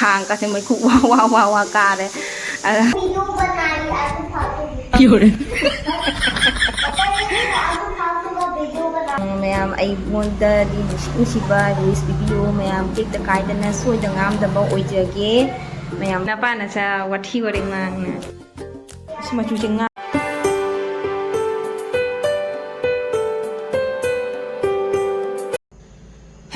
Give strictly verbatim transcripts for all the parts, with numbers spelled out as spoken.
ꯀꯥꯡ ꯀꯥꯁꯦ ꯃꯩꯈꯨ ꯋꯥ ꯋꯥ ꯋꯥ ꯋꯥ ꯀꯥꯔꯦ꯫ ꯑꯗ ꯚꯤꯗꯤꯑꯣ ꯕꯅꯥꯏ ꯑꯗꯨ ꯐꯥꯎ꯫ ꯌꯧꯔꯦ꯫ ꯑꯩꯈꯣꯏ ꯑꯗꯨ ꯐꯥꯎ ꯚꯤꯗꯤꯑꯣ ꯕꯅꯥꯏ꯫ ꯃꯌꯥꯝ ꯑꯩꯉꯣꯟꯗꯗꯤ ꯅꯨꯡꯁꯤ ꯅꯨꯡꯁꯤꯕ ꯋꯤꯁ ꯄꯤꯕꯤꯌꯨ ꯃꯌꯥꯝ, ꯇꯦꯛꯇ ꯀꯥꯏꯗꯅ ꯁꯣꯏꯗ ꯉꯥꯝꯗꯕ ꯑꯣꯏꯖꯒꯦ ꯃꯌꯥꯝ꯫ ꯅꯄꯥ ꯅꯆꯥ ꯋꯥꯊꯤ ꯋꯥꯔꯦꯡ ꯉꯥꯡꯅ꯫ ꯑꯁ, ꯃꯆꯨꯁꯦ ꯉꯥ-,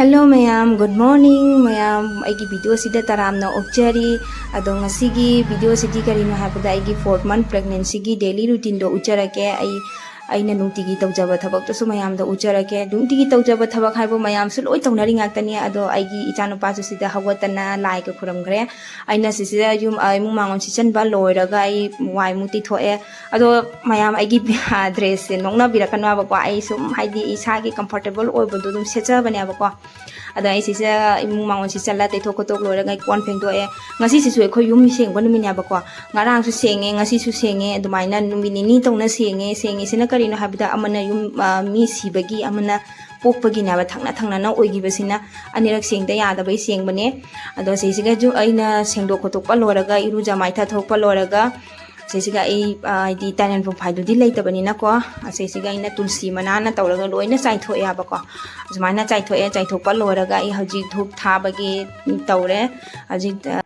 Hello ꯃꯌꯥꯝ, good morning ꯃꯌꯥꯝ꯫ ꯑꯩꯒꯤ ꯚꯤꯗꯤꯑꯣꯁꯤꯗ ꯇꯔꯥꯝꯅ ꯑꯣꯛꯆꯔꯤ꯫ ꯑꯗꯣ ꯉꯁꯤꯒꯤ ꯚꯤꯗꯤꯑꯣꯁꯤꯗꯤ ꯀꯔꯤꯅꯣ ꯍꯥꯏꯕꯗ ꯑꯩꯒꯤ four month pregnancyꯒꯤ daily routineꯗꯣ ꯎꯠꯆꯔꯛꯀꯦ꯫ ꯑꯩ, ꯑꯩꯅ ꯅꯨꯡꯇꯤꯒꯤ ꯇꯧꯖꯕ ꯊꯕꯛꯇꯨꯁꯨ ꯃꯌꯥꯝꯗ ꯎꯠꯆꯔꯛꯀꯦ꯫ ꯅꯨꯡꯇꯤꯒꯤ ꯇꯧꯖꯕ ꯊꯕꯛ ꯍꯥꯏꯕꯨ ꯃꯌꯥꯝꯁꯨ ꯂꯣꯏ ꯇꯧꯅꯔꯤ ꯉꯥꯛꯇꯅꯤ꯫ ꯑꯗꯣ ꯑꯩꯒꯤ ꯏꯆꯥꯅꯨꯄꯥꯁꯨ ꯁꯤꯗ ꯍꯧꯒꯠꯇꯅ ꯂꯥꯏꯒ ꯈꯨꯔꯨꯝꯈ꯭ꯔꯦ꯫ ꯑꯩꯅ ꯁꯤꯁꯤꯗ ꯌꯨꯝ, ꯑ, ꯏꯃꯨꯡ ꯃꯥꯡꯒꯣꯟ ꯁꯤꯠꯆꯟꯕ ꯂꯣꯏꯔꯒ ꯑꯩ ꯋꯥꯏꯃꯨꯛ ꯇꯩꯊꯣꯛꯑꯦ꯫ ꯑꯗꯣ ꯃꯌꯥꯝ ꯑꯩꯒꯤ dressꯁꯦ ꯅꯣꯛꯅꯕꯤꯔꯛꯀꯅꯣ ꯍꯥꯏꯕꯀꯣ꯫ ꯑꯩ ꯁꯨꯝ ꯍꯥꯏꯗꯤ ꯏꯁꯥꯒꯤ comfortable ꯑꯣꯏꯕꯗꯣ ꯑꯗꯨꯝ ꯁꯦꯠꯆꯕꯅꯦꯕꯀꯣ꯫ ꯑꯗꯣ ꯑꯩ ꯁꯤꯁꯤꯗ ꯏꯃꯨꯡ ꯃꯥꯡꯒꯣꯟ ꯁꯤꯠꯆꯜꯂ ꯇꯩꯊꯣꯛ ꯈꯣꯠꯇꯣꯛ ꯂꯣꯏꯔꯒ ꯑꯩ ꯀꯣꯟ ꯐꯦꯡꯗꯣꯛꯑꯦ꯫ ꯉꯁꯤꯁꯤꯁꯨ ꯑꯩꯈꯣꯏ ꯌꯨꯝ ꯁꯦꯡꯕ ꯅꯨꯃꯤꯠꯅꯦꯕꯀꯣ꯫ ꯉꯔꯥꯡꯁꯨ ꯁꯦꯡꯉꯦ, ꯉꯁꯤꯁꯨ ꯁꯦꯡꯉꯦ, ꯑꯗꯨꯃꯥꯏꯅ ꯅꯨꯃꯤꯠ ꯅꯤꯅꯤ ꯇꯧꯅ ꯁꯦꯡꯉꯦ꯫ ꯁꯦꯡꯉꯤꯁꯤꯅ ꯀꯔꯤꯅꯣ ꯍꯥꯏꯕꯗ ꯑꯃꯅ ꯌꯨꯝ, ꯑ, ꯃꯤ ꯁꯤꯕꯒꯤ, ꯑꯃꯅ ꯄꯣꯛꯄꯒꯤꯅꯦꯕ, ꯊꯪꯅ ꯊꯪꯅꯅ ꯑꯣꯏꯈꯤꯕꯁꯤꯅ ꯑꯅꯤꯔꯛ ꯁꯦꯡꯗ ꯌꯥꯗꯕꯩ ꯁꯦꯡꯕꯅꯦ꯫ ꯑꯗꯣ ꯁꯤꯁꯤꯒꯁꯨ ꯑꯩꯅ ꯁꯦꯡꯗꯣꯛ ꯈꯣꯠꯇꯣꯛꯄ ꯂꯣꯏꯔꯒ, ꯏꯔꯨꯖ ꯃꯥꯏꯊ ꯊꯣꯛꯄ ꯂꯣꯏꯔꯒ, ꯁꯤꯁꯤꯒ ꯑꯩ, ꯑ, ꯍꯥꯏꯗꯤ ꯇꯥꯏꯅꯟ ꯐꯨꯐꯥꯏꯗꯨꯗꯤ ꯂꯩꯇꯕꯅꯤꯅꯀꯣ, ꯑꯁꯤꯁꯤꯒ ꯑꯩꯅ ꯇꯨꯜꯁꯤ ꯃꯅꯥꯅ ꯇꯧꯔꯒ ꯂꯣꯏꯅ ꯆꯥꯏꯊꯣꯛꯑꯦꯕꯀꯣ꯫ ꯑꯁꯨꯃꯥꯏꯅ ꯆꯥꯏꯊꯣꯛꯑꯦ꯫ ꯆꯥꯏꯊꯣꯛꯄ ꯂꯣꯏꯔꯒ ꯑꯩ ꯍꯧꯖꯤꯛ ꯙꯨꯞ ꯊꯥꯕꯒꯤ ꯇꯧꯔꯦ꯫ ꯍꯧꯖꯤꯛ, ꯑ,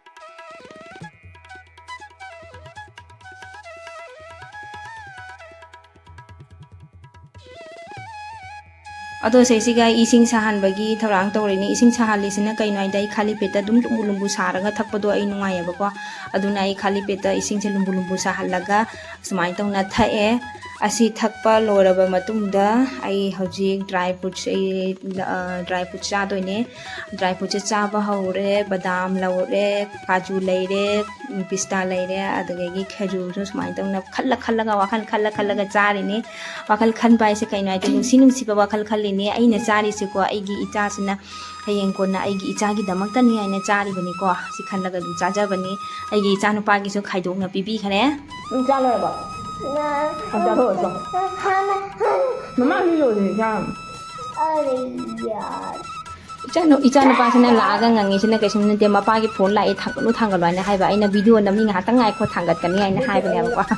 ꯑꯗꯣ ꯁꯤꯁꯤꯒ ꯏꯁꯤꯡ ꯁꯥꯍꯟꯕꯒꯤ ꯊꯧꯔꯥꯡ ꯇꯧꯔꯤꯅꯤ꯫ ꯏꯁꯤꯡ ꯁꯥꯍꯜꯂꯤꯁꯤꯅ ꯀꯩꯅꯣ ꯍꯥꯏꯗ, ꯑꯩ ꯈꯥꯂꯤ ꯄꯦꯠꯇ ꯑꯗꯨꯝ ꯂꯨꯝꯕꯨ ꯂꯨꯝꯕꯨ ꯁꯥꯔꯒ ꯊꯛꯄꯗꯣ ꯑꯩ ꯅꯨꯡꯉꯥꯏꯌꯦꯕꯀꯣ꯫ ꯑꯗꯨꯅ ꯑꯩ ꯈꯥꯂꯤ ꯄꯦꯠꯇ ꯏꯁꯤꯡꯁꯦ ꯂꯨꯝꯕꯨ ꯂꯨꯝꯕꯨ ꯁꯥꯍꯜꯂꯒ ꯁꯨꯃꯥꯏꯅ ꯇꯧꯅ ꯊꯛꯑꯦ꯫ ꯑꯁꯤ ꯊꯛꯄ ꯂꯣꯏꯔꯕ ꯃꯇꯨꯡꯗ ꯑꯩ ꯍꯧꯖꯤꯛ dry fruits, ꯑꯩ, ꯑ, dry fruits ꯆꯥꯗꯣꯏꯅꯦ꯫ Dry fruitsꯁꯦ ꯆꯥꯕ ꯍꯧꯔꯦ꯫ ꯕꯗꯥꯝ ꯂꯧꯔꯦ, ꯀꯥꯖꯨ ꯂꯩꯔꯦ, ꯄꯤꯁꯇꯥ ꯂꯩꯔꯦ, ꯑꯗꯨꯗꯒꯤ ꯈꯦꯖꯨꯔꯁꯨ ꯁꯨꯃꯥꯏꯅ ꯇꯧꯅ ꯈꯜꯂ ꯈꯜꯂꯒ, ꯋꯥꯈꯜ ꯈꯜꯂ ꯈꯜꯂꯒ ꯆꯥꯔꯤꯅꯤ꯫ ꯋꯥꯈꯜ ꯈꯟꯕ ꯍꯥꯏꯁꯦ ꯀꯩꯅꯣ ꯍꯥꯏꯗꯤ, ꯅꯨꯡꯁꯤ ꯅꯨꯡꯁꯤꯕ ꯋꯥꯈꯜ ꯈꯜꯂꯤꯅꯤ꯫ ꯑꯩꯅ ꯆꯥꯔꯤꯁꯦꯀꯣ, ꯑꯩꯒꯤ ꯏꯆꯥꯁꯤꯅ ꯍꯌꯦꯡ ꯀꯣꯟꯅ ꯑꯩꯒꯤ ꯏꯆꯥꯒꯤꯗꯃꯛꯇꯅꯤ ꯍꯥꯏꯅ ꯆꯥꯔꯤꯕꯅꯤꯀꯣ꯫ ꯁꯤ ꯈꯜꯂꯒ ꯑꯗꯨꯝ ꯆꯥꯖꯕꯅꯤ꯫ ꯑꯩꯒꯤ ꯏꯆꯥꯅꯨꯄꯥꯒꯤꯁꯨ ꯈꯥꯏꯗꯣꯛꯅ ꯄꯤꯕꯤꯈ꯭ꯔꯦ꯫ ꯅꯪ ꯆꯥ ꯂꯣꯏꯔꯕꯣ? ꯅ-, ꯑꯝ ꯆꯥꯊꯣꯛꯑꯣ, ꯆꯣ꯫ ꯍꯥꯟꯅ, ꯍꯥꯟꯅ꯫ ꯃꯃꯥꯁꯨ ꯂꯣꯏꯔꯦ, ꯆꯥ꯫ ꯑꯔꯦ ꯌꯥꯔ꯫ ꯏꯆꯥꯅꯨ-, ꯏꯆꯥꯅꯨꯄꯥꯁꯤꯅ ꯂꯥꯛꯑꯒ ꯉꯪꯉꯤꯁꯤꯅ ꯀꯩꯁꯨꯝ ꯅꯠꯇꯦ, ꯃꯄꯥꯒꯤ ꯐꯣꯟ ꯂꯥꯛꯑꯦ, ꯊꯥꯡꯒꯠꯂꯨ ꯊꯥꯡꯒꯠꯂꯨ ꯍꯥꯏꯅ ꯍꯥꯏꯕ꯫ ꯑꯩꯅ ꯚꯤꯗꯤꯑꯣ ꯅꯝꯃꯤ, ꯉꯥꯏꯍꯥꯛꯇꯪ ꯉꯥꯏꯈꯣ, ꯊꯥꯡꯒꯠꯀꯅꯤ ꯍꯥꯏꯅ ꯍꯥꯏꯕꯅꯦꯕꯀꯣ꯫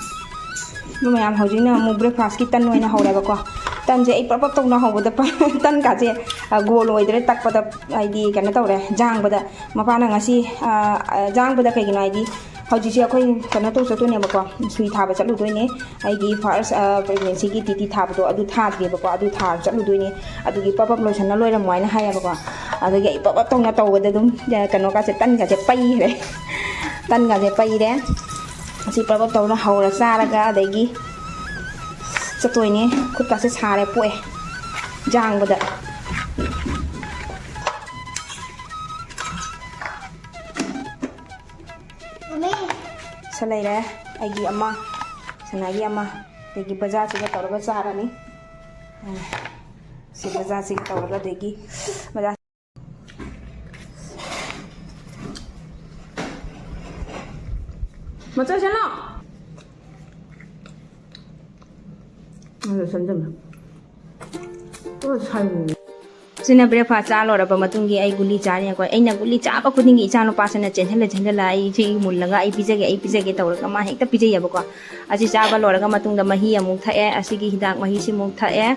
ꯑꯗꯨ ꯃꯌꯥꯝ ꯍꯧꯖꯤꯛꯅ ꯑꯃꯨꯛ ꯕ꯭ꯔꯦꯛꯐꯥꯁꯀꯤ ꯇꯟ ꯑꯣꯏꯅ ꯍꯧꯔꯦꯕꯀꯣ꯫ ꯇꯟꯁꯦ ꯑꯩ ꯄ꯭ꯔꯞ ꯄ꯭ꯔꯞ ꯇꯧꯅ ꯍꯧꯕꯗ ꯄ-, ꯇꯟꯒꯥꯁꯦ, ꯑ, ꯒꯣꯜ ꯑꯣꯏꯗ꯭ꯔꯦ, ꯇꯛꯄꯗ ꯍꯥꯏꯗꯤ ꯀꯩꯅꯣ ꯇꯧꯔꯦ, ꯖꯥꯡꯕꯗ꯫ ꯃꯄꯥꯅ ꯉꯁꯤ, ꯑ, ꯑ, ꯖꯥꯡꯕꯗ ꯀꯩꯒꯤꯅꯣ ꯍꯥꯏꯗꯤ ꯍꯧꯖꯤꯛꯁꯦ ꯑꯩꯈꯣꯏ ꯀꯩꯅꯣ ꯇꯧ ꯆꯠꯇꯣꯏꯅꯦꯕꯀꯣ, ꯁꯨꯏ ꯊꯥꯕ ꯆꯠꯂꯨꯗꯣꯏꯅꯦ꯫ ꯑꯩꯒꯤ ꯐꯥꯔꯁ, ꯑ, ꯄ꯭ꯔꯦꯒꯅꯦꯟꯁꯤꯒꯤ ꯇꯤ ꯇꯤ ꯊꯥꯕꯗꯣ ꯑꯗꯨ ꯊꯥꯗ꯭ꯔꯤꯕꯀꯣ, ꯑꯗꯨ ꯊꯥꯕ ꯆꯠꯂꯨꯗꯣꯏꯅꯦ꯫ ꯑꯗꯨꯒꯤ ꯄꯞ ꯄꯞ ꯂꯣꯏꯁꯟꯅ ꯂꯣꯏꯔꯝꯃꯣ ꯍꯥꯏꯅ ꯍꯥꯏꯌꯦꯕꯀꯣ꯫ ꯑꯗꯒꯤ ꯑꯩ ꯄꯞ ꯄꯞ ꯇꯧꯅ ꯇꯧꯕꯗ ꯑꯗꯨꯝ, ꯑ, ꯀꯩꯅꯣꯒꯥꯁꯦ, ꯇꯟꯒꯥꯁꯦ ꯄꯩꯈ꯭ꯔꯦ꯫ ꯇꯟꯒꯥꯁꯦ ꯄꯩꯔꯦ꯫ ꯑꯁꯤ ꯄꯞ ꯄꯞ ꯇꯧꯅ ꯍꯧꯔ ꯆꯥꯔꯒ ꯑꯗꯒꯤ ꯆꯠꯇꯣꯏꯅꯦ꯫ ꯈꯨꯠꯀꯥꯁꯦ ꯁꯥꯔꯦ ꯄꯣꯛꯑꯦ ꯖꯥꯡꯕꯗ꯫ ꯁꯤ ꯂꯩꯔꯦ ꯑꯩꯒꯤ ꯑꯃ, ꯁꯅꯥꯒꯤ ꯑꯃ, ꯑꯗꯒꯤ ꯕꯖꯥꯔꯁꯤꯒ ꯇꯧꯔꯒ ꯆꯥꯔꯅꯤ꯫ ꯁꯤ ꯕꯖꯥꯔꯁꯤꯒ ꯇꯧꯔꯒ, ꯑꯗꯒꯤ ꯕꯖꯥꯔ ꯃꯆꯥ ꯁꯦꯅꯣ꯫ ꯑꯗꯨ ꯁꯦꯝꯖꯜꯂꯣ꯫ ꯑꯣ, ꯁꯥꯏꯕꯨ꯫ ꯁꯤꯅ ꯕ꯭ꯔꯦꯛꯐꯥꯁ ꯆꯥ ꯂꯣꯏꯔꯕ ꯃꯇꯨꯡꯒꯤ ꯑꯩ ꯒꯨꯂꯤ ꯆꯥꯔꯤꯅꯤꯀꯣ꯫ ꯑꯩꯅ ꯒꯨꯂꯤ ꯆꯥꯕ ꯈꯨꯗꯤꯡꯒꯤ ꯏꯆꯥ ꯅꯨꯄꯥꯁꯤꯅ ꯆꯦꯟꯁꯤꯜꯂ ꯆꯦꯟꯁꯤꯜꯂ ꯑꯩ ꯁꯤ ꯃꯨꯜꯂꯒ "ꯑꯩ ꯄꯤꯖꯒꯦ, ꯑꯩ ꯄꯤꯖꯒꯦ" ꯇꯧꯔꯒ ꯃꯥ ꯍꯦꯛꯇ ꯄꯤꯖꯩꯌꯦꯕꯀꯣ꯫ ꯑꯁꯤ ꯆꯥꯕ ꯂꯣꯏꯔꯒ ꯃꯇꯨꯡꯗ ꯃꯍꯤ ꯑꯃꯨꯛ ꯊꯛꯑꯦ꯫ ꯑꯁꯤꯒꯤ ꯍꯤꯗꯥꯛ ꯃꯍꯤꯁꯤ ꯑꯃꯨꯛ ꯊꯛꯑꯦ꯫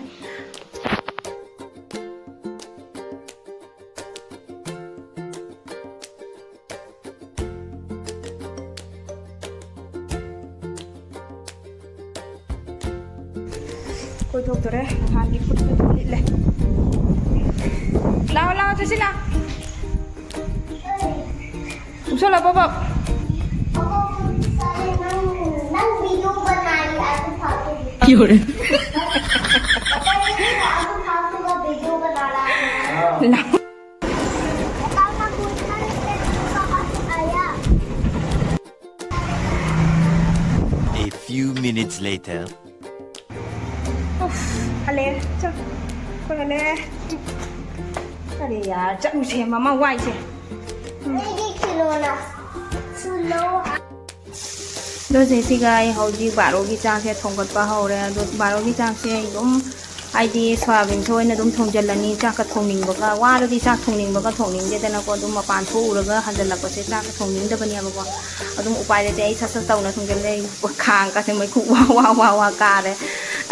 ꯀꯣꯏꯊꯣꯛꯇꯣꯔꯦ꯫ ꯅꯍꯥꯟꯒꯤ ꯐꯨꯠꯇꯨ ꯑꯗꯨꯝ ꯂꯤꯠꯂꯦ꯫ ꯂꯥꯛꯑꯣ, ꯂꯥꯛꯑꯣ, ꯆꯠꯁꯤ ꯂꯥꯛꯑꯣ꯫ ꯎꯞꯁꯜꯂꯣ, ꯄꯞ, ꯄꯞ꯫ ꯅꯪ video ꯕꯅꯥꯏ, ꯑꯗꯨ ꯐꯥꯎꯗꯤ꯫ ꯌꯣꯔꯦ꯫ ꯑꯗꯨ ꯐꯥꯎꯗꯨꯒ video ꯕꯅꯥ ꯂꯥꯛꯑꯦ꯫ ꯂꯥꯛꯑꯣ꯫ A few minutes later. ꯎꯐ, ꯍꯜꯂꯛꯑꯦ꯫ ꯆꯠ-, ꯑꯩꯈꯣꯏ ꯍꯜꯂꯛꯑꯦ꯫ ꯑꯔꯦ ꯌꯥꯔ, ꯆꯠꯂꯨꯁꯦ, ꯃꯃꯥ ꯋꯥꯏꯁꯦ꯫ ꯑꯩꯒꯤ ꯀꯤꯂꯣꯅ ꯁꯨꯂꯣ꯫ ꯑꯗꯣ ꯁꯤꯒ ꯑꯩ ꯍꯧꯖꯤꯛ ꯕꯥꯔꯣꯒꯤ ꯆꯥꯛꯁꯦ ꯊꯣꯡꯒꯠꯄ ꯍꯧꯔꯦ꯫ ꯑꯗꯣ ꯕꯥꯔꯣꯒꯤ ꯆꯥꯛꯁꯦ ꯑꯩ ꯑꯗꯨꯝ ꯑꯩꯗꯤ ꯁꯣꯌꯥꯕꯤꯟꯁꯦ ꯑꯣꯏꯅ ꯑꯗꯨꯝ ꯊꯣꯡꯖꯤꯜꯂꯅꯤ꯫ ꯆꯥꯛꯀ ꯊꯣꯡꯅꯤꯡꯕꯒ, ꯋꯥꯔꯗꯤ ꯆꯥꯛ ꯊꯣꯡꯅꯤꯡꯕꯒ ꯊꯣꯡꯅꯤꯡꯗꯦꯗꯅꯀꯣ꯫ ꯑꯗꯨꯝ ꯃꯄꯥꯟ ꯊꯣꯛꯎꯔꯒ ꯍꯟꯖꯜꯂꯛꯄꯁꯦ ꯆꯥꯛꯀ ꯊꯣꯡꯅꯤꯡꯗꯕꯅꯦꯕꯀꯣ꯫ ꯑꯗꯨꯝ ꯎꯄꯥꯏ ꯂꯩꯇꯦ, ꯑꯩ ꯁꯠ ꯁꯠ ꯇꯧꯅ ꯊꯣꯡꯖꯤꯜꯂꯦ꯫ ꯑꯩ ꯈꯥꯡꯒꯁꯦ ꯃꯩꯈꯨ ꯋꯥ ꯋꯥ ꯋꯥ ꯋꯥ ꯀꯥꯔꯦ꯫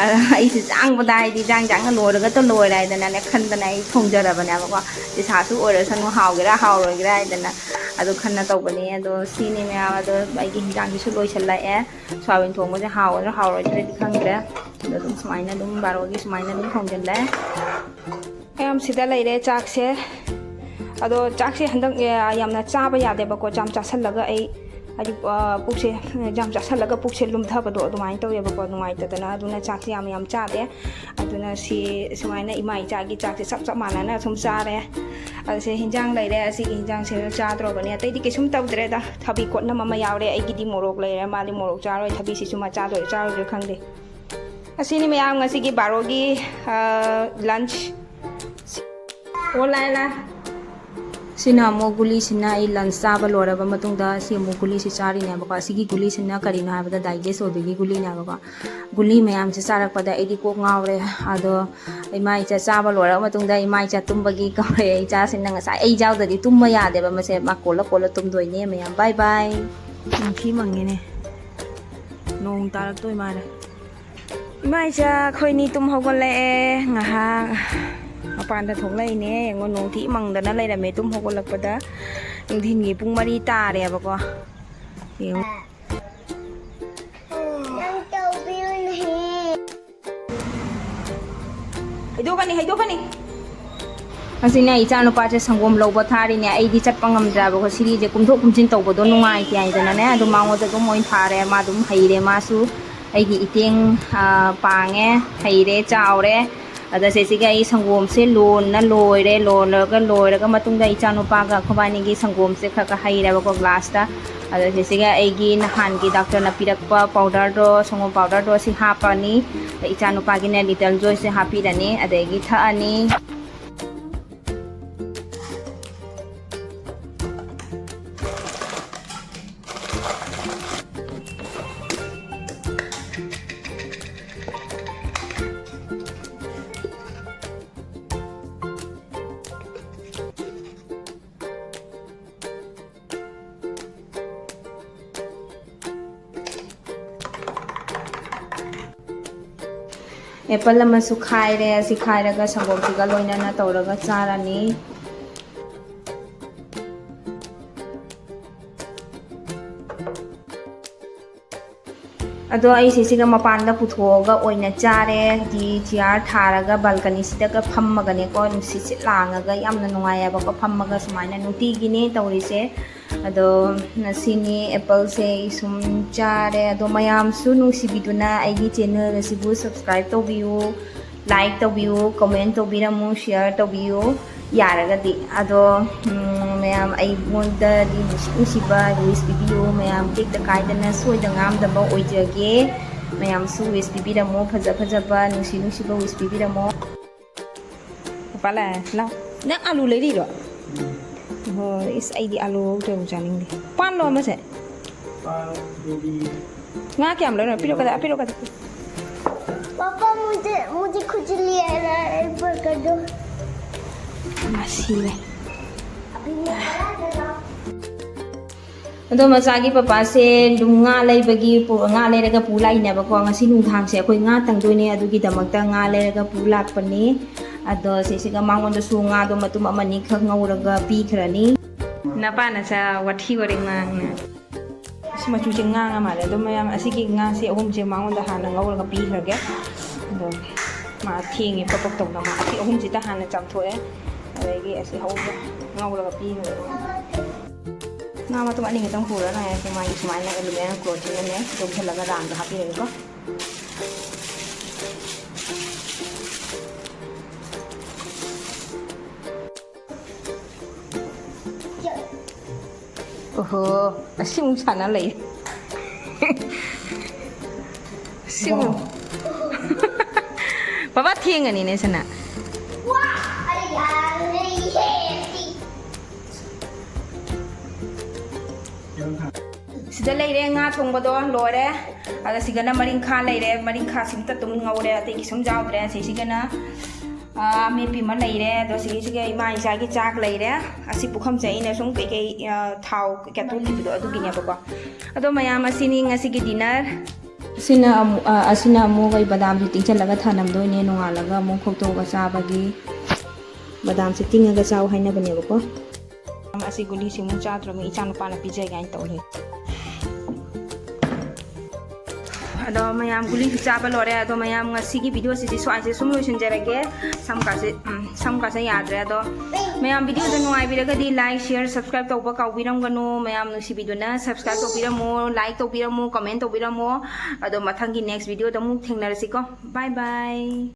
ꯑꯗ ꯑꯩꯁꯦ ꯆꯥꯡꯕꯗ ꯍꯥꯏꯗꯤ ꯏꯟꯖꯥꯡ ꯆꯥꯡꯅ ꯂꯣꯏꯔꯒꯇ ꯂꯣꯏꯔꯦ ꯍꯥꯏꯗꯅꯅꯦ ꯈꯟꯗꯅ ꯑꯩ ꯊꯣꯡꯖꯔꯕꯅꯦꯕꯀꯣ꯫ ꯄꯩꯁꯥꯁꯨ ꯑꯣꯏꯔꯁꯅꯨ, ꯍꯥꯎꯒꯦꯔꯥ ꯍꯥꯎꯔꯣꯏꯒꯦꯔꯥ ꯍꯥꯏꯗꯅ ꯑꯗꯨ ꯈꯟꯅ ꯇꯧꯕꯅꯦ꯫ ꯑꯗꯣ ꯁꯤꯅꯤ ꯃꯌꯥꯝ꯫ ꯑꯗꯣ ꯑꯩꯒꯤ ꯍꯤꯟꯖꯥꯡꯁꯤꯁꯨ ꯂꯣꯏꯁꯤꯜꯂꯛꯑꯦ꯫ ꯁꯣꯌꯥꯕꯤꯟ ꯊꯣꯡꯕꯁꯦ ꯍꯥꯎꯒꯗ꯭ꯔꯥ ꯍꯥꯎꯔꯣꯏꯗ꯭ꯔꯗꯤ ꯈꯪꯗ꯭ꯔꯦ꯫ ꯑꯗꯣ ꯑꯗꯨꯝ ꯁꯨꯃꯥꯏꯅ ꯑꯗꯨꯝ ꯕꯥꯔꯣꯒꯤ ꯁꯨꯃꯥꯏꯅ ꯑꯗꯨꯝ ꯊꯣꯡꯖꯤꯜꯂꯦ꯫ ꯃꯌꯥꯝ ꯁꯤꯗ ꯂꯩꯔꯦ ꯆꯥꯛꯁꯦ꯫ ꯑꯗꯣ ꯆꯥꯛꯁꯦ ꯍꯟꯗꯛ, ꯑꯦ, ꯌꯥꯝꯅ ꯆꯥꯕ ꯌꯥꯗꯦꯕꯀꯣ꯫ ꯌꯥꯝ ꯆꯥꯁꯜꯂꯒ ꯑꯩ ꯍꯥꯏꯗꯤ, ꯑ, ꯄꯨꯛꯁꯦ, ꯌꯥꯝ ꯆꯥꯁꯜꯂꯒ ꯄꯨꯛꯁꯦ ꯂꯨꯝꯊꯕꯗꯣ ꯑꯗꯨꯃꯥꯏꯅ ꯇꯧꯋꯦꯕꯀꯣ꯫ ꯅꯨꯡꯉꯥꯏꯇꯗꯅ ꯑꯗꯨꯅ ꯆꯥꯛꯁꯦ ꯌꯥꯝ ꯌꯥꯝ ꯆꯥꯗꯦ꯫ ꯑꯗꯨꯅ ꯁꯤ ꯁꯨꯃꯥꯏꯅ ꯏꯃꯥ ꯏꯆꯥꯒꯤ ꯆꯥꯛꯁꯦ ꯆꯞ ꯆꯞ ꯃꯥꯟꯅꯅ ꯁꯨꯝ ꯆꯥꯔꯦ꯫ ꯑꯗꯨꯁꯦ ꯍꯤꯟꯖꯥꯡ ꯂꯩꯔꯦ, ꯑꯁꯤꯒꯤ ꯍꯤꯟꯖꯥꯡꯁꯦ ꯆꯥꯗ꯭ꯔꯣꯕꯅꯦ꯫ ꯑꯇꯩꯗꯤ ꯀꯩꯁꯨꯝ ꯇꯧꯗ꯭ꯔꯦꯗ꯫ ꯊꯕꯤ ꯀꯣꯠꯅꯝ ꯑꯃ ꯌꯥꯎꯔꯦ꯫ ꯑꯩꯒꯤꯗꯤ ꯃꯣꯔꯣꯛ ꯂꯩꯔꯦ, ꯃꯥꯗꯤ ꯃꯣꯔꯣꯛ ꯆꯥꯔꯣꯏ꯫ ꯊꯕꯤꯁꯤꯁꯨ ꯃꯥ ꯆꯥꯗꯣꯏꯔꯥ ꯆꯥꯔꯣꯏꯗꯣꯏꯔꯥ ꯈꯪꯗꯦ꯫ ꯑꯁꯤꯅꯤ ꯃꯌꯥꯝ ꯉꯁꯤꯒꯤ ꯕꯥꯔꯣꯒꯤ, ꯑ, lunch꯫ ꯑꯣ, ꯂꯥꯛꯑꯦ, ꯂꯥꯛꯑꯦ꯫ ꯁꯤꯅ ꯑꯃꯨꯛ ꯒꯨꯂꯤꯁꯤꯅ ꯑꯩ lunch ꯆꯥꯕ ꯂꯣꯏꯔꯕ ꯃꯇꯨꯡꯗ ꯁꯤ ꯑꯃꯨꯛ ꯒꯨꯂꯤꯁꯤ ꯆꯥꯔꯤꯅꯦꯕꯀꯣ꯫ ꯑꯁꯤꯒꯤ ꯒꯨꯂꯤꯁꯤꯅ ꯀꯔꯤꯅꯣ ꯍꯥꯏꯕꯗ digest ꯑꯣꯏꯕꯒꯤ ꯒꯨꯂꯤꯅꯦꯕꯀꯣ꯫ ꯒꯨꯂꯤ ꯃꯌꯥꯝꯁꯦ ꯆꯥꯔꯛꯄꯗ ꯑꯩꯗꯤ ꯀꯣꯛ ꯉꯥꯎꯔꯦ꯫ ꯑꯗꯣ ꯏꯃꯥ ꯏꯆꯥ ꯆꯥꯕ ꯂꯣꯏꯔꯕ ꯃꯇꯨꯡꯗ ꯏꯃꯥ ꯏꯆꯥ ꯇꯨꯝꯕꯒꯤ ꯀꯧꯔꯛꯑꯦ꯫ ꯏꯆꯥꯁꯤꯡꯅ ꯉꯁꯥꯏ ꯑꯩ ꯌꯥꯎꯗꯗꯤ ꯇꯨꯝꯕ ꯌꯥꯗꯦꯕ꯫ ꯃꯁꯦ ꯃꯥ ꯀꯣꯜꯂ ꯀꯣꯜꯂ ꯇꯨꯝꯗꯣꯏꯅꯦ ꯃꯌꯥꯝ꯫ Bye bye꯫ ꯅꯨꯡꯊꯤ ꯃꯪꯉꯤꯅꯦ꯫ ꯅꯣꯡ ꯇꯥꯔꯛꯇꯣꯏ ꯃꯥꯜꯂꯦ꯫ ꯏꯃꯥ ꯏꯆꯥ ꯑꯩꯈꯣꯏꯅꯤ ꯇꯨꯝ ꯍꯧꯒꯠꯂꯛꯑꯦ꯫ ꯉꯥꯏꯍꯥꯛ ꯃꯄꯥꯟꯗ ꯊꯣꯛꯂꯛꯏꯅꯦ꯫ ꯌꯦꯡꯉꯣ, ꯅꯣꯡ ꯊꯤ ꯃꯪꯗꯅ ꯂꯩꯔꯝꯃꯦ ꯇꯨꯝ ꯍꯧꯒꯠꯂꯛꯄꯗ꯫ ꯅꯨꯡꯊꯤꯟꯒꯤ ꯄꯨꯡ ꯃꯔꯤ ꯇꯥꯔꯦꯕꯀꯣ꯫ ꯌꯦꯡꯉꯣ꯫ ꯅꯪ ꯇꯧꯕꯤꯌꯨꯅꯦꯍꯦ꯫ ꯍꯩꯗꯣꯛꯀꯅꯤ, ꯍꯩꯗꯣꯛꯀꯅꯤ꯫ ꯑꯁꯤꯅ ꯏꯆꯥ ꯅꯨꯄꯥꯁꯦ ꯁꯪꯒꯣꯝ ꯂꯧꯕ ꯊꯥꯔꯤꯅꯦ꯫ ꯑꯩꯗꯤ ꯆꯠꯄ ꯉꯝꯗ꯭ꯔꯕꯀꯣ, ꯁꯤꯔꯤꯁꯦ ꯀꯨꯝꯊꯣꯛ ꯀꯨꯝꯁꯤꯟ ꯇꯧꯕꯗꯣ ꯅꯨꯡꯉꯥꯏꯇꯦ ꯍꯥꯏꯗꯅꯅꯦ꯫ ꯑꯗꯨꯝ ꯃꯉꯣꯟꯗ ꯑꯗꯨꯝ ꯑꯣꯏꯅ ꯊꯥꯔꯦ꯫ ꯃꯥ ꯑꯗꯨꯝ ꯍꯩꯔꯦ, ꯃꯥꯁꯨ ꯑꯩꯒꯤ ꯏꯇꯦꯡ, ꯑ, ꯄꯥꯡꯉꯦ, ꯍꯩꯔꯦ, ꯆꯥꯎꯔꯦ꯫ ꯑꯗ ꯁꯤꯁꯤꯒ ꯑꯩ ꯁꯪꯒꯣꯝꯁꯦ ꯂꯣꯟꯅ ꯂꯣꯏꯔꯦ꯫ ꯂꯣꯜꯂꯒ ꯂꯣꯏꯔꯒ ꯃꯇꯨꯡꯗ ꯏꯆꯥ ꯅꯨꯄꯥꯒ ꯑꯩꯈꯣꯏꯕꯥꯅꯤꯒꯤ ꯁꯪꯒꯣꯝꯁꯦ ꯈꯔ ꯈꯔ ꯍꯩꯔꯦꯕꯀꯣ glass ꯇ꯫ ꯑꯗ ꯁꯤꯁꯤꯒ ꯑꯩꯒꯤ ꯅꯍꯥꯟꯒꯤ doctor ꯅ ꯄꯤꯔꯛꯄ powder ꯗꯣ, ꯁꯪꯒꯣꯝ powder ꯗꯣ, ꯁꯤ ꯍꯥꯞꯄꯅꯤ꯫ ꯑꯗ ꯏꯆꯥ ꯅꯨꯄꯥꯒꯤꯅ Little Joy ꯁꯦ ꯍꯥꯞꯄꯤꯔꯅꯤ, ꯑꯗꯒꯤ ꯊꯛꯑꯅꯤ꯫ ꯑꯦꯄꯜ ꯑꯃꯁꯨ ꯈꯥꯏꯔꯦ꯫ ꯑꯁꯤ ꯈꯥꯏꯔꯒ ꯁꯪꯒꯣꯝꯁꯤꯒ ꯂꯣꯏꯅꯅ ꯇꯧꯔꯒ ꯆꯥꯔꯅꯤ꯫ ꯑꯗꯣ ꯑꯩ ꯁꯤꯁꯤꯒ ꯃꯄꯥꯟꯗ ꯄꯨꯊꯣꯛꯑꯒ ꯑꯣꯏꯅ ꯆꯥꯔꯦ꯫ ꯍꯥꯏꯗꯤ ꯆꯤꯌꯥꯔ ꯊꯥꯔꯒ ꯕꯥꯜꯀꯅꯤꯁꯤꯗꯒ ꯐꯝꯃꯒꯅꯦꯀꯣ, ꯅꯨꯡꯁꯤꯠꯁꯦ ꯂꯥꯡꯉꯒ ꯌꯥꯝꯅ ꯅꯨꯡꯉꯥꯏꯌꯦꯕꯀꯣ, ꯐꯝꯃꯒ ꯁꯨꯃꯥꯏꯅ ꯅꯨꯡꯇꯤꯒꯤꯅꯦ ꯇꯧꯔꯤꯁꯦ꯫ ꯑꯗꯣ ꯉꯁꯤꯅꯤ ꯑꯦꯄꯜꯁꯦ ꯑꯩ ꯁꯨꯝ ꯆꯥꯔꯦ꯫ ꯑꯗꯣ ꯃꯌꯥꯝꯁꯨ ꯅꯨꯡꯁꯤꯕꯤꯗꯨꯅ ꯑꯩꯒꯤ ꯆꯦꯅꯦꯜ ꯑꯁꯤꯕꯨ ꯁꯕꯁꯀ꯭ꯔꯥꯏꯕ ꯇꯧꯕꯤꯌꯨ, ꯂꯥꯏꯛ ꯇꯧꯕꯤꯌꯨ, ꯀꯣꯃꯦꯟ ꯇꯧꯕꯤꯔꯝꯃꯨ, ꯁꯤꯌꯥꯔ ꯇꯧꯕꯤꯌꯨ꯫ ꯌꯥꯔꯒꯗꯤ꯫ ꯑꯗꯣ, ꯎꯝ, ꯃꯌꯥꯝ ꯑꯩꯉꯣꯟꯗꯗꯤ ꯅꯨꯡꯁꯤ ꯅꯨꯡꯁꯤꯕ ꯋꯤꯁ ꯄꯤꯕꯤꯌꯨ꯫ ꯃꯌꯥꯝ ꯇꯦꯛꯇ ꯀꯥꯏꯗꯅ ꯁꯣꯏꯗ ꯉꯥꯝꯗꯕ ꯑꯣꯏꯖꯒꯦ꯫ ꯃꯌꯥꯝꯁꯨ ꯋꯤꯁ ꯄꯤꯕꯤꯔꯝꯃꯣ, ꯐꯖ ꯐꯖꯕ ꯅꯨꯡꯁꯤ ꯅꯨꯡꯁꯤꯕ ꯋꯤꯁ ꯄꯤꯕꯤꯔꯝꯃꯣ꯫ ꯄꯥꯄꯥ ꯂꯥꯛꯑꯦ, ꯂꯥꯎ꯫ ꯅꯪ ꯑꯂꯨ ꯂꯩꯔꯤꯔꯣ? ꯍꯣꯏ, ꯏꯁ, ꯑꯩꯗꯤ ꯑꯂꯨ ꯂꯧꯗ꯭ꯔꯕꯨ ꯆꯥꯅꯤꯡꯗꯦ꯫ ꯄꯥꯟꯂꯣ ꯑꯃꯁꯦ? ꯄꯥꯟ, ꯀꯣꯕꯤ꯫ ꯉꯥ ꯀꯌꯥꯝ ꯂꯩꯔꯤꯅꯣ? ꯄꯤꯔꯛꯑꯣ, ꯀꯗꯥ-, ꯄꯤꯔꯛꯑꯣ, ꯀꯗꯥ-, पापा, मुझे, मुझे खुजली आ रहा है, ऊपर कर दो। ꯃꯁꯤꯅꯦ꯫ ꯑꯗꯣ ꯃꯆꯥꯒꯤ ꯄꯄꯥꯁꯦ ꯑꯗꯨꯝ ꯉꯥ ꯂꯩꯕꯒꯤ ꯄꯨ-, ꯉꯥ ꯂꯩꯔꯒ ꯄꯨ ꯂꯥꯛꯏꯅꯦꯕꯀꯣ꯫ ꯉꯁꯤ ꯅꯨꯡꯗꯥꯡꯁꯦ ꯑꯩꯈꯣꯏ ꯉꯥ ꯇꯪꯗꯣꯏꯅꯦ, ꯑꯗꯨꯒꯤꯗꯃꯛꯇ ꯉꯥ ꯂꯩꯔꯒ ꯄꯨ ꯂꯥꯛꯄꯅꯤ꯫ ꯑꯗꯣ ꯁꯤꯁꯤꯒ ꯃꯉꯣꯟꯗꯁꯨ ꯉꯥꯗꯣ ꯃꯇꯨꯝ ꯑꯃꯅꯤ ꯈꯛ ꯉꯧꯔꯒ ꯄꯤꯈ꯭ꯔꯅꯤ꯫ ꯅꯄꯥ ꯅꯆꯥ ꯋꯥꯊꯤ ꯋꯥꯔꯦꯡ ꯉꯥꯡꯅ꯫ ꯑꯁꯤ ꯃꯆꯨꯁꯦ ꯉꯥꯡꯉ ꯃꯥꯜꯂꯦ꯫ ꯑꯗꯣ ꯃꯌꯥꯝ, ꯑꯁꯤꯒꯤ ꯉꯥꯁꯦ ꯑꯍꯨꯝꯁꯦ ꯃꯉꯣꯟꯗ ꯍꯥꯟꯅ ꯉꯧꯔꯒ ꯄꯤꯈ꯭ꯔꯒꯦ꯫ ꯑꯗꯣ ꯃꯥ ꯊꯦꯡꯉꯦ ꯄꯛ ꯄꯛ ꯇꯧꯅ꯫ ꯃꯥ ꯑꯁꯤ ꯑꯍꯨꯝꯁꯤꯗ ꯍꯥꯟꯅ ꯆꯥꯝꯊꯣꯛꯑꯦ꯫ ꯑꯗꯒꯤ ꯑꯁꯤ ꯑꯍꯨꯝꯁꯦ ꯉꯧꯔꯒ ꯄꯤꯈ꯭ꯔꯒꯦ꯫ ꯉꯥ ꯃꯇꯨꯝ ꯑꯅꯤ ꯈꯛꯇꯪ ꯄꯨꯔ ꯂꯥꯛꯑꯦ꯫ ꯁꯤ ꯃꯥꯒꯤ ꯁꯨꯃꯥꯏꯅ ꯑꯦꯂꯨꯃꯤꯅꯤꯌꯝ ꯀ꯭ꯂꯣꯠꯁꯤꯅꯅꯦ ꯌꯣꯝꯁꯤꯜꯂꯒ ꯔꯥꯎꯟꯗ ꯍꯥꯞꯄꯤꯔꯒꯦꯀꯣ꯫ ꯑꯣꯍꯣ, ꯑꯁꯤꯃꯨꯛ ꯁꯥꯟꯅ ꯂꯩ꯫ ꯑꯁꯤꯃꯨꯛ꯫ ꯕꯕꯥ ꯊꯦꯡꯉꯅꯤꯅꯦ, ꯁꯅꯥ꯫ ꯁꯤꯗ ꯂꯩꯔꯦ, ꯉꯥ ꯊꯣꯡꯕꯗꯣ ꯂꯣꯏꯔꯦ꯫ ꯑꯗ ꯁꯤꯒꯅ ꯃꯔꯤꯡꯈꯥ ꯂꯩꯔꯦ, ꯃꯔꯤꯡꯈꯥꯁꯤꯃꯇ ꯑꯗꯨꯝ ꯉꯧꯔꯦ, ꯑꯇꯩ ꯀꯩꯁꯨꯝ ꯌꯥꯎꯗ꯭ꯔꯦ꯫ ꯁꯤꯁꯤꯒꯅ, ꯑ, ꯑꯃꯦꯠꯄꯤ ꯑꯃ ꯂꯩꯔꯦ꯫ ꯑꯗꯣ ꯁꯤꯒꯤꯁꯤꯒ ꯏꯃꯥ ꯏꯆꯥꯒꯤ ꯆꯥꯛ ꯂꯩꯔꯦ꯫ ꯑꯁꯤ ꯄꯨꯈꯝꯁꯦ ꯑꯩꯅ ꯁꯨꯝ ꯀꯩꯀꯩ, ꯑ, ꯊꯥꯎ ꯀꯩꯀꯥ ꯇꯣꯠꯈꯤꯕꯗꯣ ꯑꯗꯨꯒꯤꯅꯦꯕꯀꯣ꯫ ꯑꯗꯣ ꯃꯌꯥꯝ, ꯑꯁꯤꯅꯤ ꯉꯁꯤꯒꯤ ꯗꯤꯅꯔ꯫ ꯑꯁꯤꯅ ꯑꯃꯨꯛ ꯑ, ꯑꯁꯤꯅ ꯑꯃꯨꯛ ꯑꯩ ꯕꯗꯥꯝꯁꯦ ꯇꯤꯡꯁꯜꯂꯒ ꯊꯥꯅꯝꯗꯣꯏꯅꯦ, ꯅꯣꯡꯉꯥꯜꯂꯒ ꯑꯃꯨꯛ ꯈꯣꯛꯇꯣꯛꯑꯒ ꯆꯥꯕꯒꯤ꯫ ꯕꯗꯥꯝꯁꯦ ꯇꯤꯡꯉꯒ ꯆꯥꯎ ꯍꯥꯏꯅꯕꯅꯦꯕꯀꯣ꯫ ꯑꯁꯤ ꯒꯨꯂꯤꯁꯤꯃꯨꯛ ꯆꯥꯗ꯭ꯔꯕꯅꯤ, ꯏꯆꯥ ꯅꯨꯄꯥꯅ ꯄꯤꯖꯒꯦ ꯍꯥꯏꯅ ꯇꯧ ꯂꯩ꯫ ꯑꯗꯣ ꯃꯌꯥꯝ, ꯒꯨꯂꯤꯁꯨ ꯆꯥꯕ ꯂꯣꯏꯔꯦ꯫ ꯑꯗꯣ ꯃꯌꯥꯝ, ꯉꯁꯤꯒꯤ ꯚꯤꯗꯤꯑꯣꯁꯤꯗꯤ ꯁ꯭ꯋꯥꯏꯁꯦ ꯁꯨꯝ ꯂꯣꯏꯁꯤꯟꯖꯔꯒꯦ꯫ ꯁꯝ ꯀꯥꯁꯦ, ꯎꯝ, ꯁꯝ ꯀꯥꯁꯦ ꯌꯥꯗ꯭ꯔꯦ꯫ ꯑꯗꯣ ꯃꯌꯥꯝ, ꯚꯤꯗꯤꯑꯣꯁꯦ ꯅꯨꯡꯉꯥꯏꯕꯤꯔꯒꯗꯤ like, share, subscribe ꯇꯧꯕ ꯀꯥꯎꯕꯤꯔꯝꯒꯅꯨ꯫ ꯃꯌꯥꯝ ꯅꯨꯡꯁꯤꯕꯤꯗꯨꯅ subscribe ꯇꯧꯕꯤꯔꯝꯃꯣ, like ꯇꯧꯕꯤꯔꯝꯃꯣ, comment ꯇꯧꯕꯤꯔꯝꯃꯣ꯫ ꯑꯗꯣ ꯃꯊꯪꯒꯤ next ꯚꯤꯗꯤꯑꯣꯗ ꯑꯃꯨꯛ ꯊꯦꯡꯅꯔꯁꯤꯀꯣ꯫ Bye bye꯫